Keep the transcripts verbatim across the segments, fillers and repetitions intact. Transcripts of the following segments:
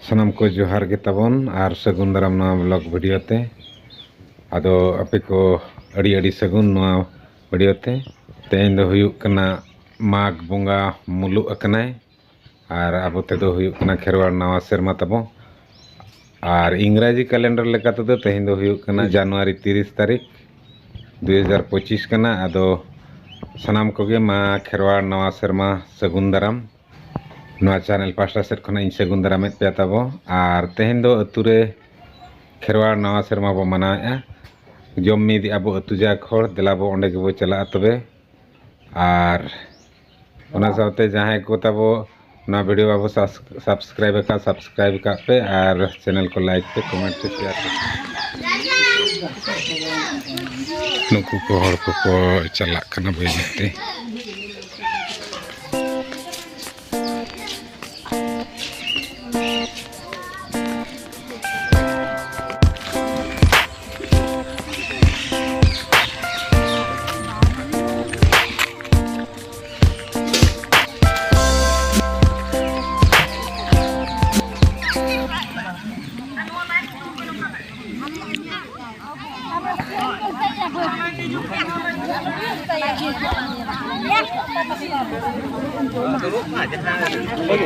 ᱥᱟᱱᱟᱢ ᱠᱚ ᱡᱚᱦᱟᱨ ᱜᱮ ᱛᱟᱵᱚᱱ ᱟᱨ ᱥᱟᱹᱜᱩᱱ ᱫᱟᱨᱟᱢ ᱱᱚᱣᱟ ᱵᱞᱚᱜ ᱵᱷᱤᱰᱤᱭᱳ ᱛᱮ᱾ ᱟᱫᱚ ᱟᱯᱮ ᱠᱚ ᱟᱹᱰᱤ ᱟᱹᱰᱤ ᱥᱟᱹᱜᱩᱱ ᱱᱚᱣᱟ ᱵᱷᱤᱰᱤᱭᱳ ᱛᱮ᱾ ᱛᱮᱦᱮᱧ ᱫᱚ ᱦᱩᱭᱩᱜ ᱠᱟᱱᱟ ᱢᱟᱜᱽ ᱵᱚᱸᱜᱟ ᱢᱩᱞᱩᱜ ᱟᱠᱟᱱᱟᱭ, ᱟᱨ ᱟᱵᱚ ᱛᱮᱫᱚ ᱦᱩᱭᱩᱜ ᱠᱟᱱᱟ ᱠᱷᱮᱨᱣᱟᱲ ᱱᱟᱣᱟ ᱥᱮᱨᱢᱟ ᱛᱟᱵᱚ᱾ ᱟᱨ ᱤᱝᱨᱟᱡᱤ ᱠᱮᱞᱮᱱᱰᱟᱨ ᱞᱮᱠᱟ ᱛᱮᱫᱚ ᱛᱮᱦᱮᱧ ᱫᱚ ᱦᱩᱭᱩᱜ ᱠᱟᱱᱟ ᱡᱟᱱᱩᱣᱟᱨᱤ ᱛᱤᱨᱤᱥ ᱛᱟᱹᱨᱤᱠᱷ, ᱫᱩᱭ ᱦᱟᱡᱟᱨ ᱯᱚᱸᱪᱤᱥ ᱠᱟᱱᱟ᱾ ᱟᱫᱚ ᱥᱟᱱᱟᱢ ᱠᱚᱜᱮ ᱢᱟ ᱠᱷᱮᱨᱣᱟᱲ ᱱᱟᱣᱟ ᱥᱮᱨᱢᱟ ᱥᱟᱹᱜᱩᱱ ᱫᱟᱨᱟᱢ᱾ ᱱᱚᱣᱟ ᱪᱮᱱᱮᱞ ᱯᱟᱦᱴᱟ ᱥᱮᱫ ᱠᱷᱚᱱᱟᱜ ᱤᱧ ᱥᱟᱹᱜᱩᱱ ᱫᱟᱨᱟᱢᱮᱫ ᱯᱮᱭᱟ ᱛᱟᱵᱚ᱾ ᱟᱨ ᱛᱮᱦᱮᱧ ᱫᱚ ᱟᱹᱛᱩ ᱨᱮ ᱠᱷᱮᱨᱣᱟᱲ ᱱᱟᱣᱟ ᱥᱮᱨᱢᱟ ᱵᱚ ᱢᱟᱱᱟᱣᱮᱫᱼᱟ᱾ ᱡᱚᱢ ᱢᱤᱫ ᱟᱵᱚ ᱟᱹᱛᱩ ᱡᱟᱠ ᱦᱚᱲ, ᱫᱮᱞᱟ ᱵᱚ ᱚᱸᱰᱮ ᱜᱮᱵᱚ ᱪᱟᱞᱟᱜᱼᱟ ᱛᱚᱵᱮ᱾ ᱟᱨ ᱚᱱᱟ ᱥᱟᱶᱛᱮ ᱡᱟᱦᱟᱸᱭ ᱠᱚ ᱛᱟᱵᱚ ᱱᱚᱣᱟ ᱵᱷᱤᱰᱤᱭᱳ ᱵᱟᱵᱚ ᱥᱟᱵᱥ-, ᱥᱟᱵᱥᱠᱨᱟᱭᱤᱵ ᱟᱠᱟᱫ, ᱥᱟᱵᱥᱠᱨᱟᱭᱤᱵ ᱟᱠᱟᱫ ᱯᱮ, ᱟᱨ ᱪᱮᱱᱮᱞ ᱠᱚ ᱞᱟᱭᱤᱠ ᱯᱮ, ᱠᱚᱢᱮᱱᱴ ᱯᱮ, ᱥᱮᱭᱟᱨ ᱯᱮ᱾ ᱱᱩᱠᱩ ᱠᱚ ᱦᱚᱲ ᱠᱚᱠᱚ ᱪᱟᱞᱟᱜ ᱠᱟᱱᱟ ᱵᱟᱹᱭ ᱵᱟᱹᱭ ᱛᱮ᱾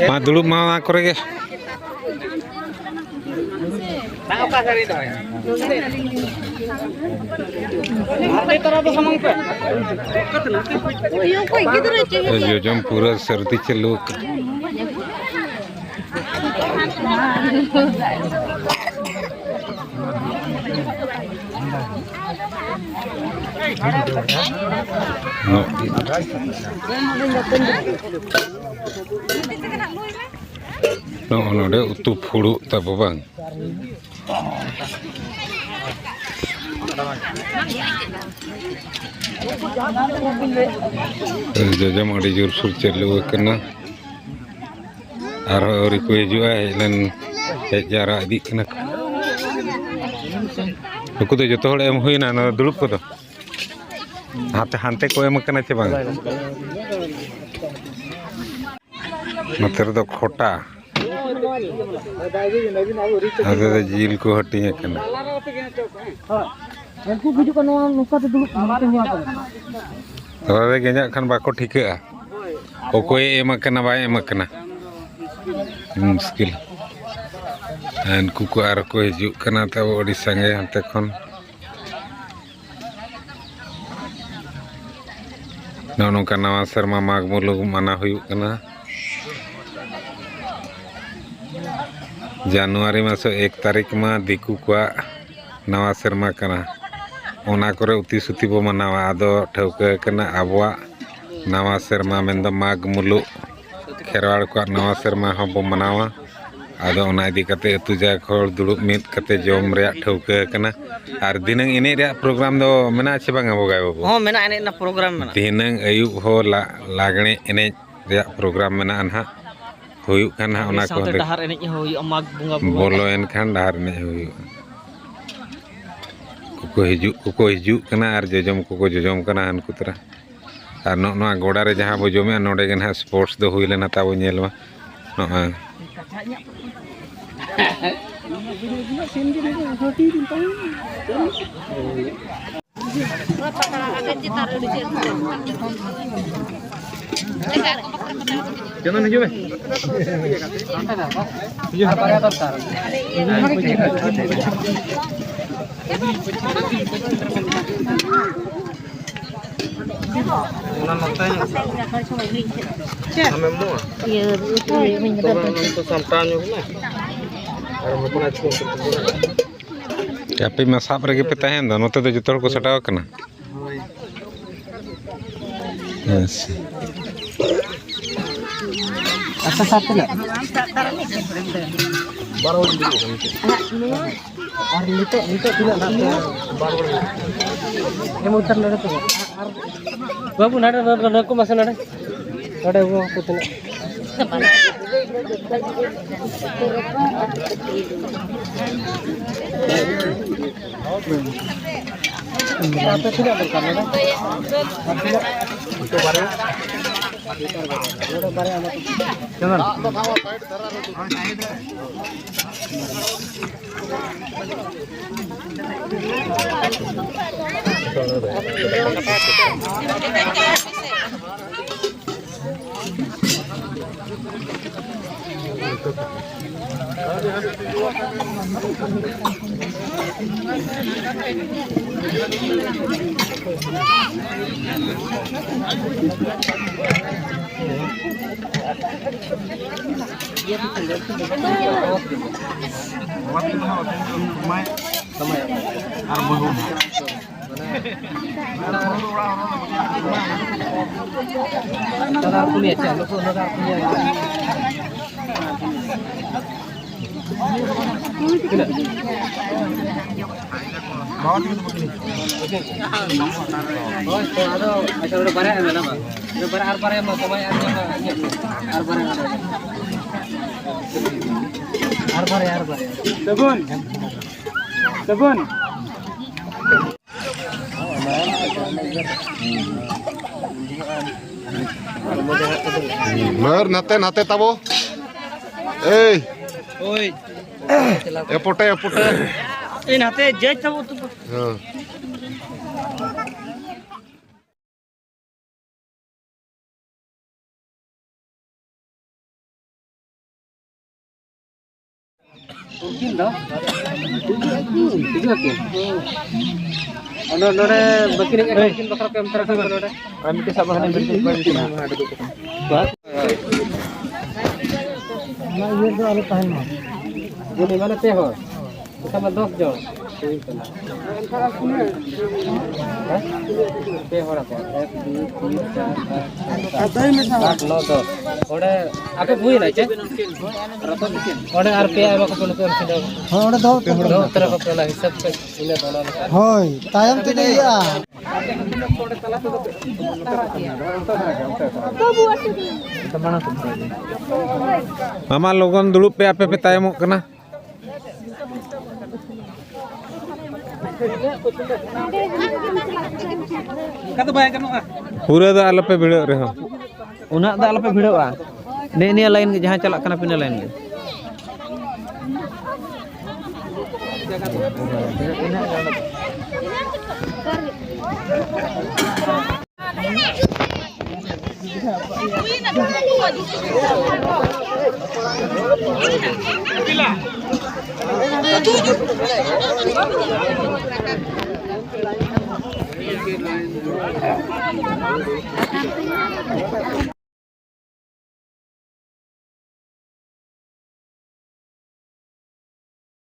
ᱢᱟ ᱫᱩᱲᱩᱵ ᱢᱟ ᱚᱱᱟ ᱠᱚᱨᱮ ᱜᱮ᱾ ᱡᱚᱡᱚᱢ ᱯᱩᱨᱟᱹ ᱥᱟᱹᱨᱫᱤ ᱪᱟᱹᱞᱩ ᱟᱠᱟᱱᱟ᱾ ᱱᱚᱜᱼᱚ ᱱᱚᱰᱮ ᱩᱛᱩ ᱯᱷᱩᱲᱩᱜ ᱛᱟᱵᱚ ᱵᱟᱝ? ᱡᱚᱡᱚᱢ ᱟᱹᱰᱤ ᱡᱳᱨᱥᱳᱨ ᱪᱟᱹᱞᱩ ᱟᱠᱟᱱᱟ᱾ ᱟᱨᱦᱚᱸ ᱟᱹᱣᱨᱤ ᱠᱚ ᱦᱤᱡᱩᱜᱼᱟ, ᱦᱮᱡ ᱞᱮᱱ, ᱦᱮᱡ ᱡᱟᱣᱨᱟ ᱤᱫᱤᱜ ᱠᱟᱱᱟ ᱠᱚ᱾ ᱱᱩᱠᱩ ᱫᱚ ᱡᱚᱛᱚ ᱦᱚᱲ ᱮᱢ ᱦᱩᱭᱱᱟ, ᱱᱚᱣᱟ ᱫᱩᱲᱩᱵ ᱠᱚᱫᱚ? ᱦᱟᱱᱛᱮ, ᱦᱟᱱᱛᱮ ᱠᱚ ᱮᱢ ᱠᱟᱱᱟ ᱪᱮ ᱵᱟᱝ? ᱱᱚᱛᱮ ᱨᱮᱫᱚ ᱠᱷᱚᱴᱟ᱾ ᱟᱫᱚ ᱫᱚ ᱡᱤᱞ ᱠᱚ ᱦᱟᱹᱴᱤᱧ ᱟᱠᱟᱱᱟ᱾ ᱩᱱᱠᱩ ᱜᱩᱡᱩᱜ ᱠᱟᱱᱟ, ᱱᱚᱣᱟ ᱱᱚᱝᱠᱟ ᱛᱮ ᱫᱩᱲᱩᱵ ᱠᱟᱱᱟ, ᱱᱚᱛᱮ ᱱᱚᱣᱟ ᱠᱚᱨᱮ᱾ ᱛᱚᱵᱮ ᱨᱮᱸᱜᱮᱡ ᱠᱷᱟᱱ ᱵᱟᱠᱚ ᱴᱷᱤᱠᱟᱹᱜᱼᱟ, ᱚᱠᱚᱭᱮ ᱮᱢ ᱟᱠᱟᱱᱟ, ᱵᱟᱭ ᱮᱢ ᱟᱠᱟᱱᱟ, ᱢᱩᱥᱠᱤᱞ᱾ ᱩᱱᱠᱩ ᱠᱚ ᱟᱨ ᱠᱚ ᱦᱤᱡᱩᱜ ᱠᱟᱱᱟ ᱛᱟᱵᱚ ᱟᱹᱰᱤ ᱥᱟᱸᱜᱮ ᱦᱟᱱᱛᱮ ᱠᱷᱚᱱ᱾ ᱱᱚᱜᱼᱚ ᱱᱚᱝᱠᱟ ᱱᱟᱣᱟ ᱥᱮᱨᱢᱟ ᱢᱟᱜᱽ ᱢᱩᱞᱩᱜ ᱢᱟᱱᱟᱣ ᱦᱩᱭᱩᱜ ᱠᱟᱱᱟ᱾ ᱡᱟᱱᱩᱣᱟᱨᱤ ᱢᱟᱥ ᱮᱠ ᱛᱟᱹᱨᱤᱠᱷ ᱢᱟ ᱫᱤᱠᱩ ᱠᱚᱣᱟᱜ ᱱᱟᱣᱟ ᱥᱮᱨᱢᱟ ᱠᱟᱱᱟ᱾ ᱚᱱᱟ ᱠᱚᱨᱮ ᱩᱛᱤ ᱥᱩᱛᱤ ᱵᱚ ᱢᱟᱱᱟᱣᱟ᱾ ᱟᱫᱚ ᱴᱷᱟᱹᱣᱠᱟᱹ ᱠᱟᱱᱟ, ᱟᱵᱚᱣᱟᱜ ᱱᱟᱣᱟ ᱥᱮᱨᱢᱟ ᱢᱮᱱᱫᱚ ᱢᱟᱜᱽ ᱢᱩᱞᱩᱜ ᱠᱷᱮᱨᱣᱟᱲ ᱠᱚᱣᱟᱜ ᱱᱟᱣᱟ ᱥᱮᱨᱢᱟ ᱦᱚᱸᱵᱚ ᱢᱟᱱᱟᱣᱟ᱾ ᱟᱫᱚ ᱚᱱᱟ ᱤᱫᱤ ᱠᱟᱛᱮ ᱟᱹᱛᱩ ᱡᱟᱠ ᱦᱚᱲ ᱫᱩᱲᱩᱵ ᱢᱤᱫ ᱠᱟᱛᱮ ᱡᱚᱢ ᱨᱮᱭᱟᱜ ᱴᱷᱟᱹᱣᱠᱟᱹ ᱠᱟᱱᱟ᱾ ᱟᱨ ᱫᱷᱤᱱᱟᱹᱝ ᱮᱱᱮᱡ ᱨᱮᱭᱟᱜ ᱯᱨᱳᱜᱨᱟᱢ ᱫᱚ ᱢᱮᱱᱟᱜᱼᱟ ᱪᱮ ᱵᱟᱝᱟ ᱵᱚᱜᱟᱭ ᱵᱟᱹᱵᱩ? ᱦᱚᱸ, ᱢᱮᱱᱟᱜᱼᱟ, ᱮᱱᱮᱡ ᱨᱮᱱᱟᱜ ᱯᱨᱳᱜᱨᱟᱢ ᱢᱮᱱᱟᱜᱼᱟ᱾ ᱫᱷᱤᱱᱟᱹᱝ ᱟᱹᱭᱩᱵ ᱦᱚᱸ ᱞᱟ-, ᱞᱟᱜᱽᱬᱮ ᱮᱱᱮᱡ ᱨᱮᱭᱟᱜ ᱯᱨᱳᱜᱨᱟᱢ ᱢᱮᱱᱟᱜᱼᱟ ᱱᱟᱦᱟᱜ, ᱦᱩᱭᱩᱜ ᱠᱟᱱ ᱱᱟᱦᱟᱜ ᱚᱱᱟ ᱠᱚ ᱥᱟᱶᱛᱮ ᱦᱟᱸᱰᱮ ᱰᱟᱦᱟᱨ ᱮᱱᱮᱡ ᱦᱚᱸ ᱦᱩᱭᱩᱜᱼᱟ ᱢᱟᱜᱽ ᱵᱚᱸᱜᱟ ᱵᱚᱸᱜᱟ᱾ ᱵᱚᱞᱚᱭᱮᱱ ᱠᱷᱟᱱ ᱰᱟᱦᱟᱨ ᱮᱱᱮᱡ ᱦᱚᱸ ᱦᱩᱭᱩᱜᱼᱟ᱾ ᱠᱚᱠᱚ ᱦᱤᱡᱩᱜ ᱠᱚᱠᱚ ᱦᱤᱡᱩᱜ ᱠᱟᱱᱟ ᱟᱨ ᱡᱚᱡᱚᱢ ᱠᱚᱠᱚ ᱡᱚᱡᱚᱢ ᱠᱟᱱᱟ ᱦᱟᱱᱠᱩ ᱛᱟᱨᱟ᱾ ᱟᱨ ᱱᱚᱜᱼᱚ ᱱᱚᱣᱟ ᱜᱚᱰᱟ ᱨᱮ ᱡᱟᱦᱟᱸ ᱵᱚ ᱡᱚᱢᱮᱜᱼᱟ, ᱱᱚᱰᱮ ᱜᱮ ᱱᱟᱦᱟᱜ ᱥᱯᱳᱨᱴᱥ ᱫᱚ ᱦᱩᱭ ᱞᱮᱱᱟ, ᱛᱟᱵᱚ ᱧᱮᱞ ᱢᱟ᱾ ᱱᱚᱜᱼᱚᱭ᱾ ᱪᱚᱸᱫᱚᱱ, ᱦᱤᱡᱩᱜ ᱢᱮ᱾ ᱦᱤᱡᱩᱜ ᱢᱮ᱾ ᱚᱱᱟ ᱱᱚᱛᱮ ᱧᱚᱜ ᱥᱮ? ᱟᱢᱮᱢ ᱮᱢᱚᱜᱼᱟ? ᱤᱭᱟᱹ, ᱩᱛᱩ ᱦᱩᱭᱩᱜ ᱢᱤᱧ ᱛᱚᱵᱮ ᱢᱮᱛᱟᱫ ᱚᱱᱟ ᱫᱚ ᱥᱟᱢᱴᱟᱣ ᱧᱚᱜ ᱢᱮ᱾ ᱟᱨ ᱦᱚᱯᱚᱱ ᱟᱹᱪᱩᱨ ᱠᱟᱛᱮ ᱫᱚ᱾ ᱟᱯᱮ ᱢᱟ ᱥᱟᱵ ᱨᱮᱜᱮ ᱯᱮ ᱛᱟᱦᱮᱱ ᱫᱚ, ᱱᱚᱛᱮ ᱫᱚ ᱡᱚᱛᱚ ᱦᱚᱲ ᱠᱚ ᱥᱟᱴᱟᱣ ᱟᱠᱟᱱᱟ᱾ ᱦᱳᱭ᱾ ᱟᱪᱪᱷᱟ᱾ ᱟᱯᱮ ᱥᱟᱵ ᱛᱤᱱᱟᱹᱜ? ᱵᱟᱨ ᱦᱚᱲ ᱫᱩᱲᱩᱵ ᱟᱠᱟᱱᱟ᱾ ᱟᱨ ᱱᱤᱛᱚᱜ, ᱱᱤᱛᱚᱜ ᱛᱤᱱᱟᱹᱜ ᱦᱮᱱᱟᱜ ᱯᱮᱭᱟ? ᱵᱟᱨ ᱦᱚᱲ᱾ ᱮᱢ ᱩᱛᱟᱹᱨ ᱞᱮ ᱛᱚᱵᱮ᱾ ᱟᱨ ᱵᱟᱹᱵᱩ, ᱱᱚᱰᱮ, ᱱᱚᱰᱮ, ᱱᱚᱰᱮ ᱠᱚ ᱢᱟᱥᱮ ᱱᱚᱰᱮ᱾ ᱱᱚᱰᱮ ᱟᱵᱚ ᱠᱚ ᱛᱤᱱᱟᱹᱜ? ᱟᱯᱮ ᱛᱤᱱᱟᱹᱜ ᱫᱚᱨᱠᱟᱨ ᱱᱚᱰᱮ? ᱟᱨ ᱛᱤᱱᱟᱹᱜ? ᱟᱨ ᱵᱟᱹᱦᱩ᱾ ᱦᱳᱭ, ᱛᱚ, ᱟᱫᱚ, ᱟᱪᱪᱷᱟ, ᱚᱸᱰᱮ ᱵᱟᱨᱭᱟ ᱮᱢ ᱢᱮ, ᱵᱟᱝ? ᱚᱸᱰᱮ ᱵᱟᱨᱭᱟ, ᱟᱨ ᱵᱟᱨᱭᱟ ᱮᱢ ᱢᱮ, ᱥᱚᱢᱚᱭ ᱟᱨ ᱧᱟᱢᱟ, ᱤᱭᱟᱹ, ᱟᱨ ᱵᱟᱨᱭᱟ, ᱟᱨ ᱵᱟᱨᱭᱟ᱾ ᱟᱨ ᱵᱟᱨᱭᱟ, ᱟᱨ ᱵᱟᱨᱭᱟ᱾ ᱥᱟᱹᱜᱩᱱ᱾ ᱥᱟᱹᱜᱩᱱ᱾ ᱵᱟᱨ ᱱᱟᱛᱮ, ᱱᱟᱛᱮ ᱛᱟᱵᱚ᱾ ᱮᱭ᱾ ᱳᱭ᱾ ᱮᱯᱚᱴᱮ, ᱮᱯᱚᱴᱮ᱾ ᱮᱭ, ᱱᱟᱛᱮ ᱡᱟᱹᱡ ᱛᱟᱵᱚ ᱛᱚ᱾ ᱦᱮᱸ᱾ ᱩᱱᱠᱤᱱ ᱫᱚ? ᱦᱤᱡᱩᱜ ᱟᱹᱠᱤᱱ? ᱱᱚᱰᱮ, ᱱᱚᱰᱮ ᱵᱟᱹᱠᱤᱱ ᱦᱮᱡ ᱟᱠᱟᱱ, ᱩᱱᱠᱤᱱ ᱵᱟᱠᱷᱨᱟ ᱠᱚ ᱮᱢ ᱛᱟᱨᱟ ᱠᱟᱠᱚ ᱱᱚᱰᱮ᱾ ᱟᱨ ᱢᱤᱫᱴᱮᱡ ᱥᱟᱵ ᱢᱟ ᱦᱟᱱᱮ ᱵᱤᱞᱰᱤᱝ ᱠᱚ ᱮᱢ ᱠᱤᱱᱟ᱾ ᱚᱱᱟ ᱤᱭᱟᱹ ᱫᱚ ᱟᱞᱚ ᱛᱟᱦᱮᱱ ᱢᱟ᱾ ᱡᱮ ᱢᱟᱱᱮ ᱯᱮ ᱦᱚᱲ᱾ ᱮᱱᱠᱷᱟᱱ ᱢᱟ ᱫᱚᱥ ᱡᱚᱱ ᱦᱩᱭᱩᱜ ᱠᱟᱱᱟ᱾ ᱦᱮᱸ? ᱯᱮ ᱦᱚᱲ ᱟᱛᱮ᱾ ᱮᱠ, ᱫᱩᱭ, ᱛᱤᱱ, ᱪᱟᱨ, ᱯᱟᱸᱪ, ᱪᱷᱚᱭ, ᱥᱟᱛ, ᱟᱴ, ᱱᱚ, ᱫᱚᱥ᱾ ᱚᱸᱰᱮ ᱟᱯᱮ ᱦᱩᱭᱱᱟ ᱪᱮ? ᱚᱸᱰᱮ ᱟᱨ ᱯᱮᱭᱟ ᱮᱢᱟ ᱠᱚᱯᱮ ᱱᱩᱠᱩ ᱮᱢ ᱠᱷᱟᱱ ᱫᱚ᱾ ᱦᱳᱭ, ᱚᱸᱰᱮ ᱫᱚᱦᱚ ᱩᱛᱟᱹᱨ ᱠᱟᱜ ᱫᱚᱦᱚ ᱯᱮ᱾ ᱩᱛᱟᱹᱨ ᱟᱠᱚ ᱯᱮ ᱚᱱᱟ ᱦᱤᱥᱟᱹᱵ ᱛᱮ᱾ ᱤᱱᱟᱹ ᱫᱚ ᱚᱱᱟ ᱞᱮᱠᱟ᱾ ᱦᱳᱭ, ᱛᱟᱭᱚᱢ ᱛᱮᱫᱚ ᱤᱭᱟᱹᱜᱼᱟ᱾ ᱢᱟᱢᱟ, ᱞᱚᱜᱚᱱ ᱫᱩᱲᱩᱵ ᱯᱮ, ᱟᱯᱮ ᱯᱮ ᱛᱟᱭᱚᱢᱚᱜ ᱠᱟᱱᱟ᱾ ᱚᱱᱠᱟ ᱫᱚ ᱵᱟᱭ ᱜᱟᱱᱚᱜᱼᱟ᱾ ᱯᱩᱨᱟᱹ ᱫᱚ ᱟᱞᱚᱯᱮ ᱵᱷᱤᱲᱟᱹᱜ ᱨᱮᱦᱚᱸ᱾ ᱩᱱᱟᱹᱜ ᱫᱚ ᱟᱞᱚᱯᱮ ᱵᱷᱤᱲᱚᱜᱼᱟ᱾ ᱱᱮᱜᱼᱮ ᱱᱤᱭᱟᱹ ᱞᱟᱭᱤᱱ ᱜᱮ, ᱡᱟᱦᱟᱸ ᱪᱟᱞᱟᱜ ᱠᱟᱱᱟ ᱯᱮ, ᱤᱱᱟᱹ ᱞᱟᱭᱤᱱ ᱜᱮ᱾